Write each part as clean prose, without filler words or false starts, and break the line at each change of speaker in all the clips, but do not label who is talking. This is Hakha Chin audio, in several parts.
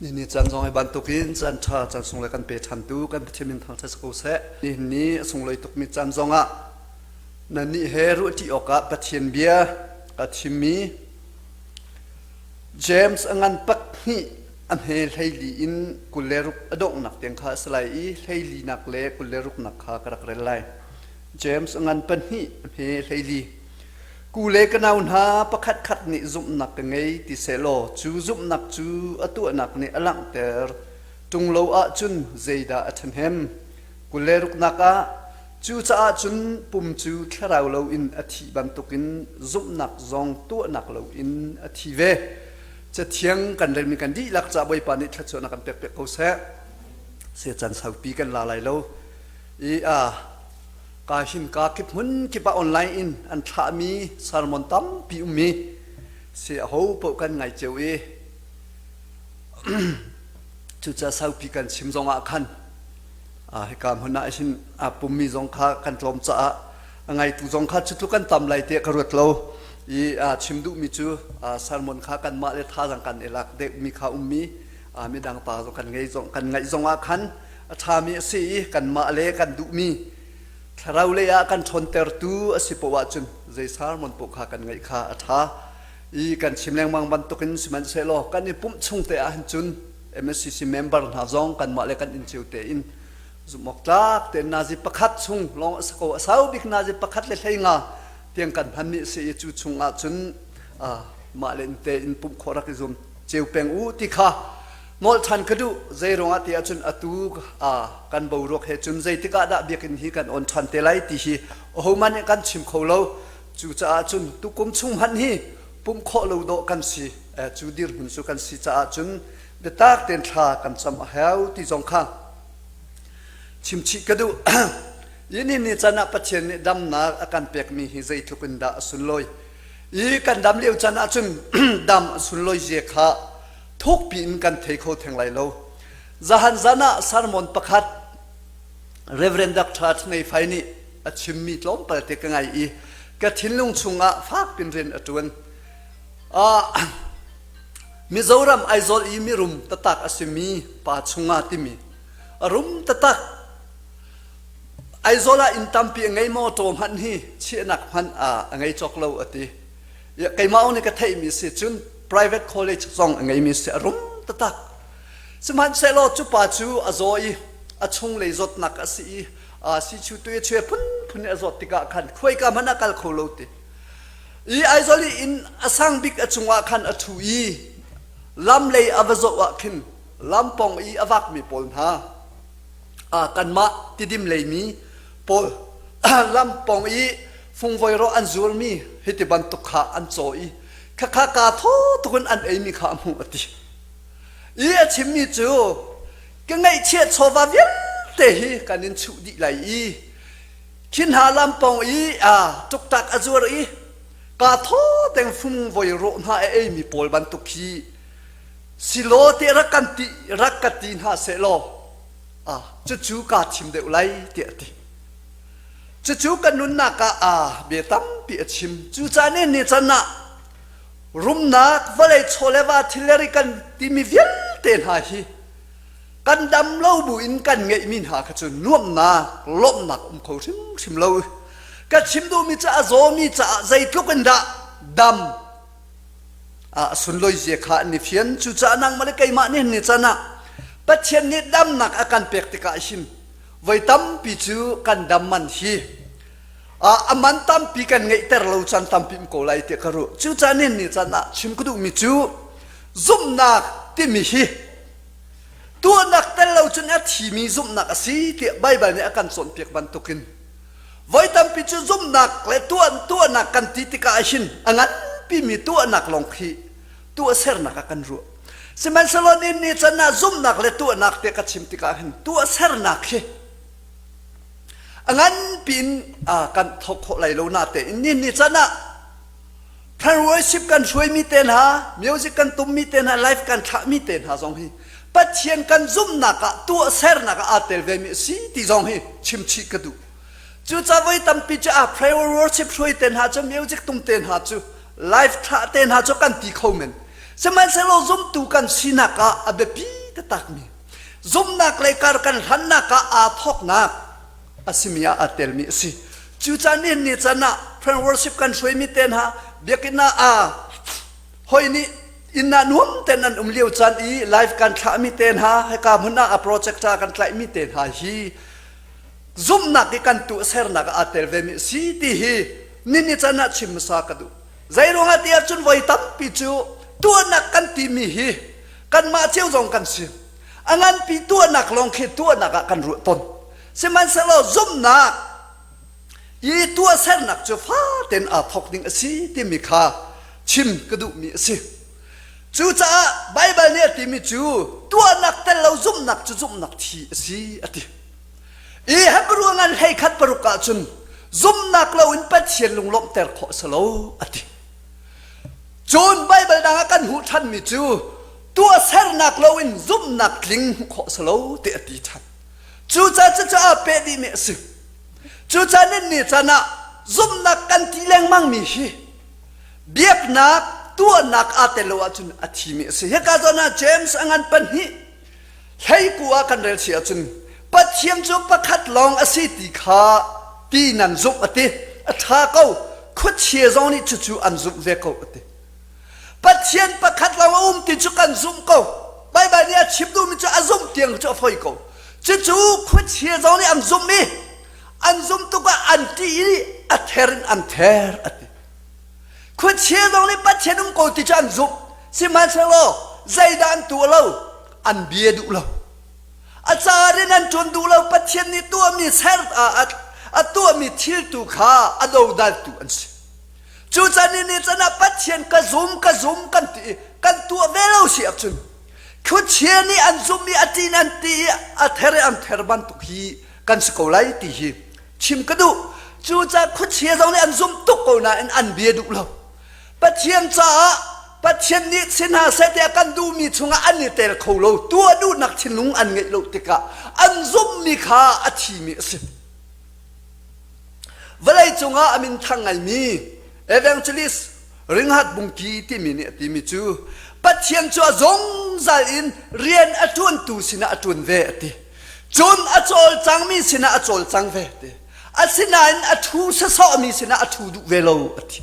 Ni caan zong hi bantukin caan ṭha caan sung le kan pe ṭhantu kan Pathian min thangṭhat si ko seh. Nihin ni a sunglawi tukmi caan zongah nannih he ruahṭi awkah Pathian bia ka thimmi James a ngan pakhnih a hme 14 in 26 a donghnak tiang kha a si lai i 14nak le 26nak kha ka rak rel lai. James a ngan pahnih a hme 14. Ku le ka nau hna pakhatkhat nih zumhnak ka ngei ti sehlaw cu zumhnak cu a tuahnak nih a langhter ṭung lo ahcun zeidah a ṭhahnem? 26nak ah cucaah cun pum cu thlarau loin a thih bantukin zumhnak zong tuahnak loin a thi ve. Cathiang kan relmi kan dihlak caah Bawipa nih thluachuahnak kan pekpiak ko seh. Secan saupi kan la lai lo. I a ka hin ka kip hmun kip ah online in an thlahmi sermon tampi ummi si a ho paoh kan ngai cio i cucaah saupi kan chim zong ah khan hika hmun ah hin a pummi zong kha kan tlawm caah a ngaitu zong kha cu tluk kan tam lai tiah ka ruat lo i chim duhmi cu sermon kha kanmah le thazaang kan i lak deuhmi kha ummi midang ta zong kan ngei zong kan ngaih zong ah khan a ṭhami a si i kanmah le kan duhmi thlarau lei ah kan ṭhawntertu a si poah ahcun zei sermon paoh kha kan ngaih kha a ṭha i kan chim lengmang bantukin sihmanhsehlaw kan i pumh chung te ah hin cun MSCC member hna zong kanmah le kan inn cio tein zumh awk tlak tein nazi pakhat chung lawng a si ko a sau bik nazi pakhat le 15 tiang kan hmanmi a si i cu chung ah cun mah le te in pumh khawh rak i zuam ceu peng u ti kha Nawl ṭhan ka duh. Zei ruangah ti ahcun atu kan boruak he cun zeitik ah dah biakinn hi kan on ṭhan te lai ti hi ahohmanh nih kan chim kho lo. Cucaah cun tukum chung hmanh hi pumh khawh lo dawh kan si. Cu dirhmun cu kan si caah cun biatak tein thla kan cam a hau ti zong kha chimchih ka duh. Hi ni can ah Pathian nih damnak a kan pekmi hi zeitluk in dah a sunlawi. I kan dam lio can ahcun dam a sunlawi zia kha thukpi in kan thei kho theng lai lo. Zahan zan ah sermon pakhat Reverend Dr. Thnei Fai nih a chimmi tlawmpal te ka ngai i ka thinlung chungah fakpin rian a ṭuan. Mizoram Aizawl i mirum tatak a simi pa chungah timi a rum tatak Aizawl ah inn tampi a ngei mawṭaw hmanh hi chiahnak hmanh a ngei cawk lo a ti. Keimah nih ka theihmi si cun private college zong a ngeimi si a rum taktak. Sihmanhsehlaw cu pa cu a zaw i a chunglei zawtnak a si i sichu tu i chue phunphun i a zawt tikah khan khuaika hmanh a kal kho lo ti. I Aizawl i inn a sang bik a cungah khan a ṭhu i lam lei a va zoh ah khin lampong i a vakmi pawl hna kanmah Tidim leimi pawl lampong i fungvoi rawh an zuarmi hiti bantuk kha an caw i khakha kaa thaw tuk in an eimi kha a hmuh a ti. I a chimmi cu ka ngaihchiah chawva vialte hi kan in chuh dih lai i khi hna lampong i tuktak a zuar i kaa thaw teng fungvoi rawh hna a eimi pawl bantuk hi silaw te rak kan ti rak ka ti hna sehlaw cucu kaa thim deuh lai tiah a ti. Cucu kan nunnak ah aa bia tampi a chim. Cucaah ni ni can ah rumnak vawlei chaw le va thil le ri kan timi vialte hna hi kan dam lo bu in kan ngeihmi hna kha cu nuamhnak, lawmhnak um kho hrimhrim lo. Ka chim duhmi cu a zawmi caah zeitluk in dah dam a sunlawi zia kha an i fian. Cucaah nangmah le keimah nih ni can ah Pathian nih damnak a kan pek tikah hin voi tampi cu kan dam man hi a man tampi kan ngeihter lo caan tampi um ko lai tiah ka ruah. Cucaah nihin ni caan ah chim ka duhmi cu zumhnak timi hi tuahnak tel lo cun a thimi zumhnak a si tiah Baibal nih a kan cawnpiak bantukin voi tampi cu zumhnak le tuah tuahnak kan ti tikah hin a nganpimi tuahnak lawng khi tuahsernak ah kan ruah. Sihmanhsehlaw ni ni can ah zumhnak le tuahnak te ka chim tikah hin tuahsernak hi a nganpi in kan thawk khawh lai lo na te in ni ni can ah prayer worship kan hruaimi te hna music kan tummi te hna live kan thlahmi te hna zong hi Pathian kan zumhnak ah tuahsernak ah aa tel vemi a si ti zong hi chimchih ka duh. Cucaah voi tampi cu a prayer worship hruai te hna cu music tum te hna cu live thlah te hna cu kan ti kho men. Sihmanhsehlaw zumtu kan sinak ah a biapi taktakmi zumhnak lei kar kan hlannak ah aa thawknak a simi ah aa telmi a si. Cucaah nihin ni can ah friend worship kan hruaimi te hna biakinn ah aa hoi nih inn ah nuam tein an um lio caan i live kan thlahmi te hna hika hmun ah a projector kan tlaihmi te hna hi zumhnak i kan tuahsernak ah aa tel vemi a si ti hi nini can ah chim hmasa ka duh. Zeiruangah ti ahcun voi tampi cu tuahnak kan timi hi kanmah cio zong kan si. A nganpi tuahnak lawng khi tuahnak ah kan ruah tawn. Sihmanhsehlaw zumhnak i tuahsernak cu faten aa thawk ding a si timi kha chim ka duhmi a si. Cucaah Baibal nih a timi cu tuahnak tel lo zumhnak cu zumhnak thi a si a ti. I Hebrew ngan 11 paruk ahcun zumhnak loin Pathian lunglawmhter khawh a si lo a ti. Cun Baibal dang ah kan hmuh ṭhanmi cu tuahsernak loin zumhnak tling hmuh khawh a si lo ti a ti ṭhan. Cucaah cucu aa peh dihmi a si. Cucaah nin ni caan ah zumhnak kan ti lengmangmi hi biaknak tuahnak aa tel lo ahcun a thimi a si. Hika zawn ah James a ngan pahnih hleiku ah kan rel si ahcun Pathian cu pakhat lawng a si ti kha ti nan zumh a ti. A ṭha ko. Khuachia zong nih cucu an zumh ve ko a ti. Pathian pakhat lawng a um ti cu kan zumh ko. Baibal nih a chim duhmi cu a zumh tiang cu a foi ko. Cucu khuachia zong nih an zumh i an zumh tuk ah an ṭih i a ther in an ther a ti. Khuachia zong nih Pathian um ko ti cu an zumh. Sihmanhsehlaw zeidah an tuah lo? An bia duh lo. A ca rian an ṭuan duh lo. Pathian nih tuahmi ser a tuahmi thil tu kha a dodaltu an si. Cucaah ni ni can ah Pathian ka zum ka zum kan ti i kan tuah ve lo si ahcun khuachia nih an zumh i a ṭin an ti i a ther i an ther bantuk hi kan si ko lai ti hi chim ka duh. Cucaah khuachia zong nih an zumh tuk ko nain an bia duh lo. Pathian caah Pathian nih si hna seh tiah kan duhmi chungah an i tel kho lo. Tuah duhnak thinlung an ngeih lo tikah an zumhmi kha a thimi a si. Vawlei cungah a min thang ngaimi evangelist Ringhat Bungki timi nih a timi cu Pathian cu a zungzal in rian a ṭuantu sinah a ṭuan ve a ti. Cun a cawlcangmi sinah a cawlcang ve a ti. Asinain a ṭhu sasawhmi sinah a ṭhu duh ve lo a ti.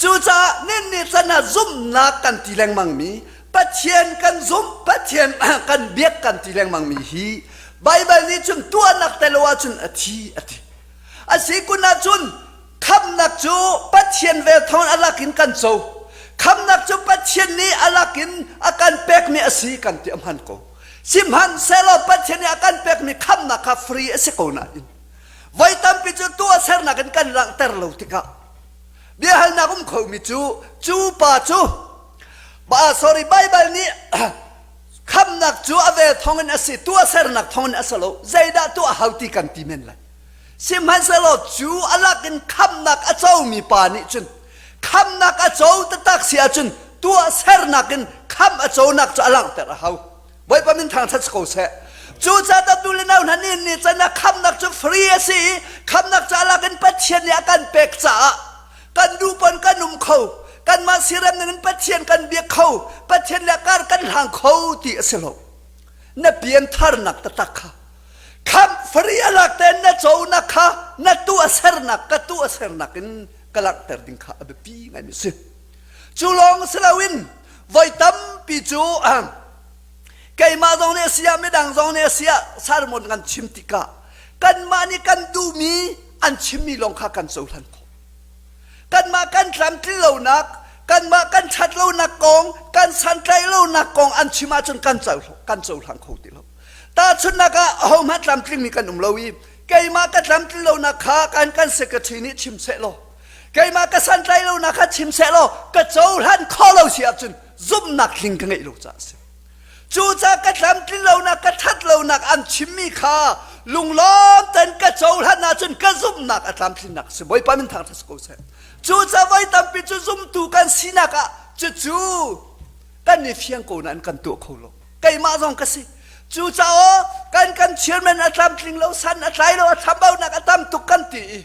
Cucaah nin can ah zumhnak kan ti lengmangmi Pathian kan zumh, Pathian kan biak kan ti lengmangmi hi Baibal nih cun tuahnak tel lo ahcun a thi a ti. A si kun ahcun khamnak cu Pathian vel thawng a lak in kan co. Khamnak cu Pathian nih a lak in a kan pekmi a si kan ti a hman ko. Sihmanhsehlaw Pathian nih a kan pekmi khamnak kha free a si ko nain voi tampi cu tuahsernak in kan langhter lo tikah biahalnak um khomi cu cu pa cu ba sorry Baibal nih khamnak cu a vel thawngin a si tuahsernak thawngin a si lo zeidah tuah hau ti kan ti men lai sihmanhsehlaw cu a lak in khamnak a comi pa nih cun khamnak a co taktak si ahcun tuahsernak in kham a conak cu a langhter a hau Bawipa min thangṭhat si ko seh. Cucaah dawttu le nau hna nih ni can ah khamnak cu free a si i khamnak cu a lak in Pathian nih a kan pek caah kan duh pon kan um kho kanmah sirem ning in Pathian kan biak kho Pathian le kar kan hlang kho ti a si lo na piantharnak taktak kha khamh free a lak tein na conak kha na tuah sernak ka tuah sernak in ka langhter ding kha a biapi ngaimi a si Cu lawng si loin voi tampi cu keimah zong nih a si ah midang zong nih a si ah sermon kan chim tikah kanmah nih kan duhmi an chimmi lawng kha kan cohlan khawh. Kanmah kan tlamtlin lonak, kanmah kan ṭhat lonak kong, kan santlaih lonak kong an chim ahcun kan kan cohlang kho ti lo. Tahchunhnak ah ahohmanh tlamtlingmi kan um lo i keimah ka tlamtlin lonak kha kan kan secretary nih chim seh law keimah ka santlaih lonak kha chim seh law ka cohlan khawh lo si ahcun zumhnak tling ka ngeih lo caah a si. Cucaah ka tlamtlin lonak ka ṭhat lonak an chimmi kha lunglawm tein ka cohlan ahcun ka zumhnak a tlamtlinnak a si. Bawipa min thangṭhat si ko seh. Cucaah voi tampi cu zumtu kan sinak ah cucu kan i fiang ko nain kan tuah kho lo. Keimah zong ka si. Cucaah kan kan chairman a tlamtling lo, san a tlai lo, a chambaunak a tam tuk kan ti i.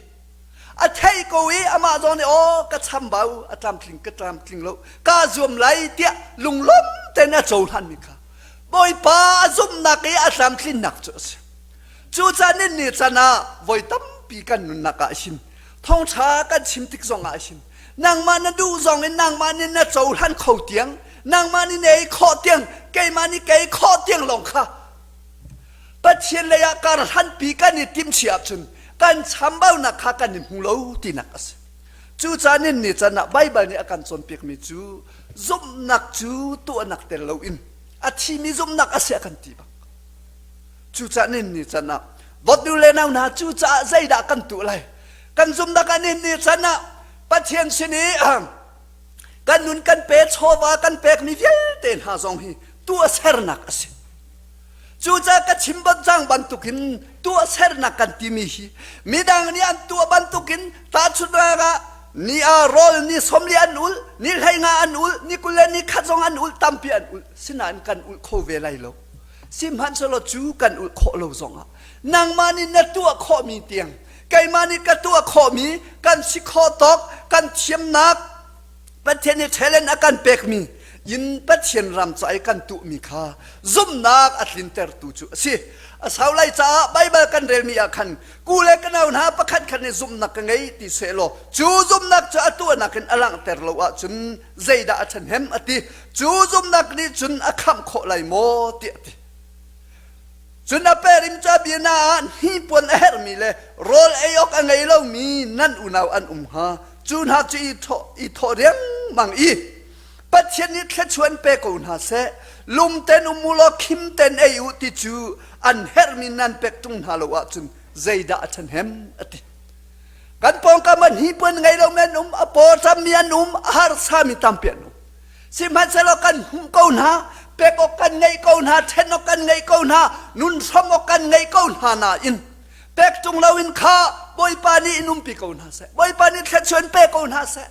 A theih ko i amah zong nih aw ka chambau a tlamtling ka tlamtling lo kaa zuam lai tiah lunglawm tein a cohlanmi kha Bawipa a zumhnak i a tlamtlinnak cu a si. Cucaah ni can ah voi tampi kan nunnak ah hin thawngṭha kan chim tik zong ah hin nangmah na duh zong in nangmah nih na cohlan kho tiang nangmah nih na ei khawh tiang keimah nih ka ei khawh tiang lawng kha Pathian lei ah kar hlanpi kan i timhcia ahcun kan chambaunak kha kan i hmu lo tinak a si. Cucaah nin ni can ah Baibal nih a kan cawnpiakmi cu zumhnak cu tuahnak tel loin a thimi zumhnak a si a kan ti bak. Cucaah nin ni can ah dawtnu le nau hna cucaah zeidah kan tuah lai? Kan zumhnak ah nin ni can ah Pathian sin i kan nun kan pe chawva kan pekmi vialte hna zong hi tuahsernak a si. Cucaah ka chim cang bantukin tuahsernak kan timi hi midang nih an tuah bantukin tahchunhnak ah ni ah rawl ni 40 an ul, ni 15 an ul, ni 20 le ni khat zong an ul, tampi an ul. Sinain kan ul kho ve lai lo. Sihmanhsehlaw cu kan ul khawh lo zongah nangmah nih na tuah khawhmi tiang keimah nih ka tuah khawhmi kan si khawh tawk kan thiamnak Pathian nih talent a kan pekmi in Pathian ram ca i kan tuhmi kha zumhnak a tlintertu cu a si. A sau lai caah Baibal kan relmi ah khan ku le ka nau hna pakhat khat nih zumhnak ka ngei ti sehlaw cu zumhnak cu a tuahnak in a langhter lo ahcun zeidah a ṭhahnem a ti. Cu zumhnak nih cun a khamh khawh lai maw tiah a ti. Cun a perim cu a biana ah hnipuan a herhmi le rawl ei awk a ngei lomi nan unau an um hnga. Cu hna cu i thawh, i thawh riangmang i Pathian nih thluachuah pe ko hna seh. Lum ten um u law khim ten ei u ti cu an herhmi nan pek ṭung hna lo ahcun zeidah a ṭhahnem a ti. Kan pawngkam ah hnipuan ngei lomi an um, a paw ṭammi an um, a harsami tampi an um. Sihmanhsehlaw kan hmuh ko hna, pek awk kan ngeih ko hna, ṭhen awk kan ngeih ko hna, nun hram awk kan ngeih ko hna nain pek ṭung loin kha Bawipa nih in umpi ko hna seh. Bawipa nih thluachuah in pe ko hna seh.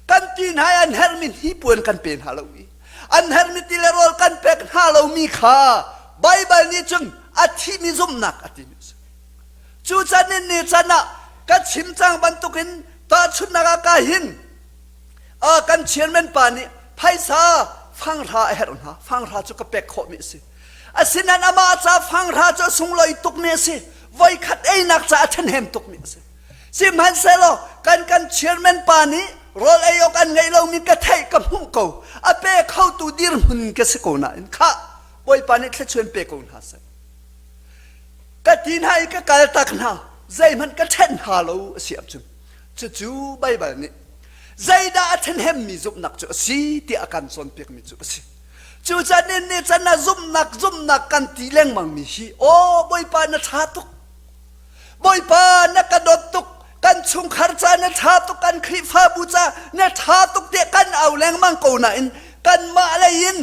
Kan ti hna i an herhmi hnipuan kan pe hna lo i an herhmi ti le rawl kan pek hna lomi kha Baibal nih cun a thimi zumhnak a timi a si. Cucan in ni can ah ka chim cang bantukin tahchunhnak ah ka hin kan chairman pa nih phaisa fanghra a herh hna fanghra cu ka pek khawhmi a si asinain amah ca fanghra cu a sunglawi tukmi a si voikhat einak ca a ṭhahnem tukmi a si sihmanhsehlaw kan kan chairman pa nih rawl ei awk an ngeih lomi ka theih ka hmuh ko a pe khotu dirhmun ka si ko nain khah bawipa nih thluachuah pe ko hna seh ka ti hna i ka kal tak hna zeihmanh ka ṭhen hna lo a si ahcun Cucu Baibal nih zeidah a ṭhahnemmi zumhnak cu a si tiah a kan cawnpiakmi cu a si. Cucaah nin nih can ah zumhnak zumhnak kan ti lengmangmi hi aw Bawipa na ṭha tuk Bawipa na ka dawt tuk kan chungkhar ca na ṭha tuk kan Khrihfabu ca na ṭha tuk tiah kan au lengmang ko nain kanmah lei in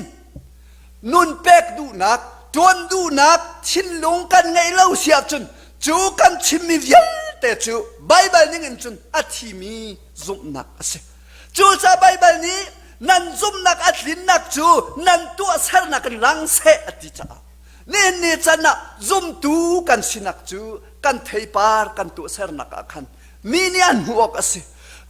nun pek duhnak ṭuan duhnak thinlung kan ngeih lo si ahcun cu kan chimmi vialte cu Baibal ning in cun a thimi zumhnak a si. Cucaah Baibal nih nan zumhnak a tlinnak cu nan tuahsernak in lang seh a ti caah nihin ni can ah zumtu kan sinak cu kan theipar kan tuahsernak ah khan mi nih an hmuh awk a si.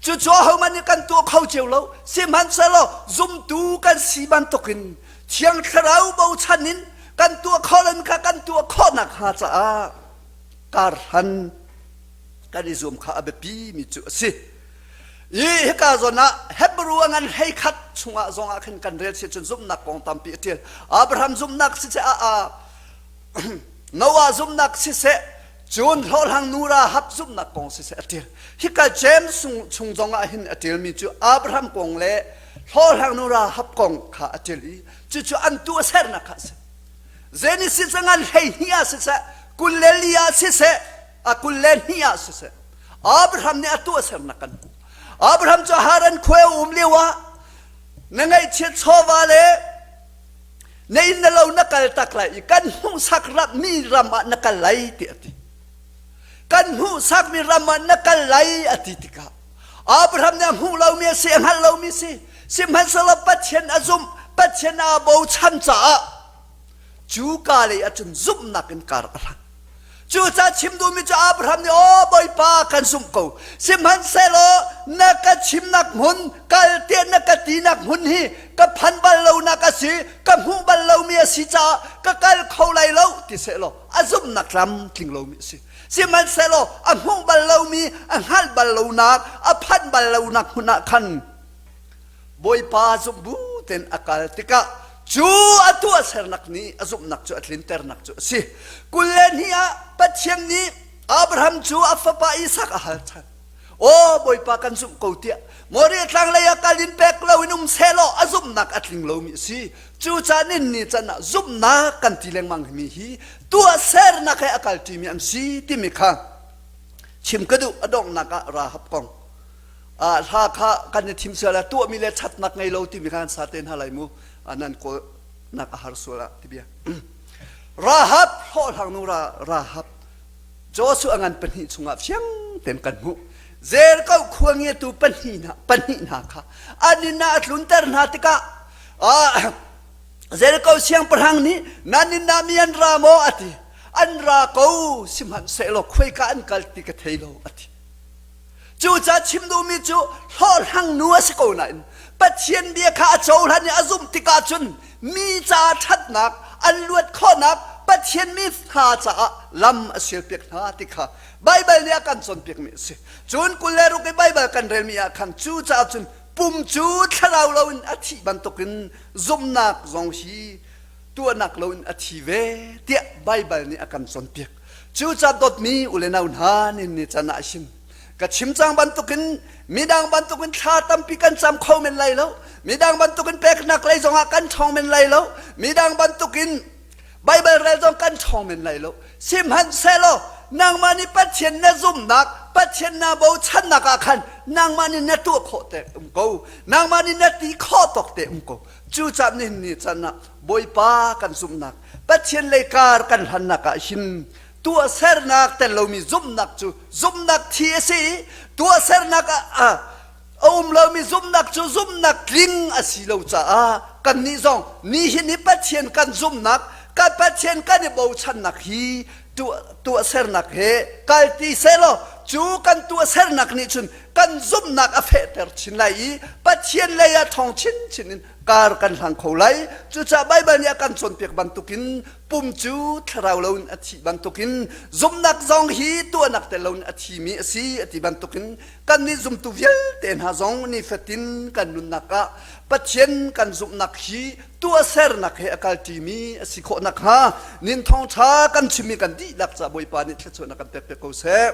Cucu ahohmanh nih kan tuah kho cio lo. Sihmanhsehlaw zumtu kan si bantukin Thiang Thlarau bochan in kan tuah khawh lomi kha kan tuah khawh nakhnga caah karhlan kan i zuam kha a biapi mi cu a si. I hika zawn ah Hebrew a ngan 11 chungah zongah khin kan rel si cun zumhnak kong tampi a ṭial. Abraham zumhnak siseh a a Noah zumhnak siseh cun hlawhhlang nu Rahab zumhnak kong siseh a ṭial. Hika James chung zongah hin a ṭialmi cu Abraham kong le hlawhhlang nu Rahab kong kha a ṭial i cucu an tuahsernak kha a si. Genesis a ngan 12 ah siseh, 24 ah siseh, a 22 ah siseh, Abraham nih a tuahsernak kan hmuh. Abraham cu Haran khua a um lio ah na ngaihchiat chawva le na inn na lo na kal tak lai i kan hmuhsak mi ram ah na kal lai ti a ti. Kan hmuhsak mi ram ah na kal lai a ti tikah Abraham nih a hmuh lomi a si, a hngalh lomi a si. Sihmanhsehlaw Pathian a zumh, Pathian aa bochan caah cu ka lei ahcun zumhnak in kar a hlang. Cucaah chim duhmi cu Abraham nih aw Bawipa kan zumh ko. Sihmanhsehlaw na ka chimnak hmun kal tiah na ka tinak hmun hi ka phan bal lonak a si, ka hmuh bal lomi a si caah ka kal kho lai lo ti sehlaw a zumhnak tlam tling lomi a si. Sihmanhsehlaw a hmuh bal lomi, a hngalh bal lonak, a phanh bal lonak hmun ah khan Bawipa zumh bu tein a kal tikah cu a tuahsernak nih a zumhnak cu a tlinternak cu a si. 22 ah Pathian nih Abraham cu a fapa Isak a hal ṭhan. Aw Bawipa kan zumh ko tiah Moriah tlang lei ah kal in pek loin um sehlaw a zumhnak a tling lomi a si. Cucaah nin ni can ah zumhnak kan ti lengmang mi hi tuahsernak he a kalṭimi an si timi kha chim ka duh. A donghnak ah Rahab kong hla kha kan i thim sual ah tuahmi le ṭhatnak ngei lo timi kha an sa te hna lai mu nan kawlnak a har sual ah ti bia. Rahab hlawhhlang nu Rahab Joshua ngan pahnih chungah fiang tein kan hmuh. Jericho khua ngiatu pahnih hna pahnih hna kha an inn ah a tlunter hna tikah Jericho siangpahrang nih nan inn ah mi an ra maw a ti. An ra ko sihmanhsehlaw khuaika an kal ti ka thei lo a ti. Cucaah chim duhmi cu hlawhhlang nu a si ko nain Pathian bia kha a cohlan i a zumh tikah cun mi caah ṭhatnak an luat khawhnak Pathian mi hna caah lam a sialpiak hna ti kha Baibal nih a kan cawnpiakmi a si. Cun 26 i Baibal kan relmi ah khan cucaah cun pum cu thlarau loin a thih bantukin zumhnak zong hi tuahnak loin a thi ve tiah Baibal nih a kan cawnpiak. Cucaah dawtmi u le nau hna nin ni can ah hin ka chim cang bantukin midang bantukin thla tampi kan cam kho men lai lo midang bantukin peknak lei zongah kan ṭhawng men lai lo midang bantukin Baibal rel zong kan ṭhawng men lai lo sihmanhsehlaw nangmah nih Pathian na zumhnak Pathian na bochannak ah khan nangmah nih na tuah khawh te um ko nangmah nih na ti khawh tawk te um ko cucaah nihin ni can ah Bawipa kan zumhnak Pathian lei kar kan hlannak ah hin tuahsernak tel lomi zumhnak cu zumhnak thi a si i tuahsernak ah a um lomi zumhnak cu zumhnak tling a si lo caah kannih zong nihin hi Pathian kan zumhnak kan Pathian kan i bochannak hi tuahsernak he kalti sehlaw cu kan tuahsernak nih cun kan zumhnak a fehter chin lai i Pathian lei ah ṭhawng chinchin in kar kan hlang kho lai. Cucaah Baibal nih a kan cawnpiak bantukin pum cu thlarau loin a thih bantukin zumhnak zong hi tuahnak tel loin a thimi a si a ti bantukin kannih zumtu vialte hna zong nifatin kan nunnak ah Pathian kan zumhnak hi tuahsernak he a kalṭimi a si khawh nakhnga nin thawngṭha kan chimmi kan dihlak ca Bawipa nih thluachuahnak kan pek piak ko seh.